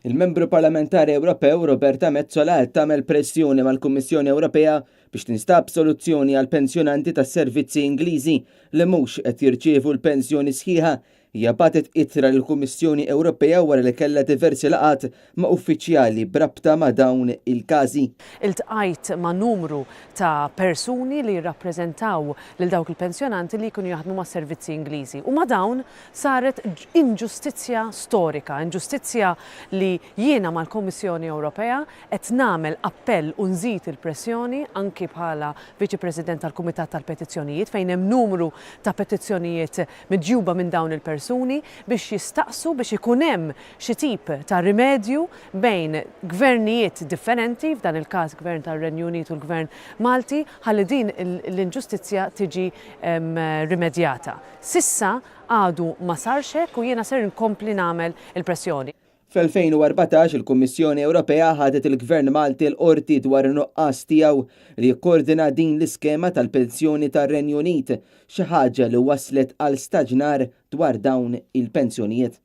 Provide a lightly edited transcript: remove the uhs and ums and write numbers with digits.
Il-Membru Parlamentari Ewropew Roberta Metsola qed tagħmel pressjoni mal-Kummissjoni Ewropea biex tinstab soluzzjoni għall-pensjonanti tas-servizzi Ingliżi li mhux qed jirċievu l-pensjoni sħiħa. Hija bagħtet ittra lill-Kummissjoni Ewropea wara li kellha diversi laqgħat ma' uffiċjali b'rabta ma' dawn il-każi. Iltqajt ma' numru ta' persuni li jirrappreżentaw lil dawk il-pensjonanti li jkunu jaħdmu mas-servizzi Ingliżi u ma' dawn saret inġustizzja storika, inġustizzja li jiena mal-Kummissjoni Ewropea qed nagħmel appell u nżid il-pressjoni anki bħala Viċi President tal-Kumitat tal-Petizzjonijiet fejn hemm numru ta' petizzjonijiet miġjuba minn dawn il-persuni biex jistaqsu biex ikun hemm xi tip ta' rimedju bejn gvernijiet differenti, f'dan il-każ Gvern tar-Renju Unit u l-Gvern Malti, ħalli din l-inġustizzja tiġi rimedjata. S'issa għadu ma sarx hekk u jiena ser inkompli nagħmel il-pressjoni. Fl-2014 il-Kummissjoni Ewropea ħadet il-Gvern Malti l-Qorti dwar in-nuqqas tiegħu li jikkordina din l-iskema tal-pensjoni tar-Renju Unit, xi ħaġa li wasslet għal staġnar dwar dawn il-pensjonijiet.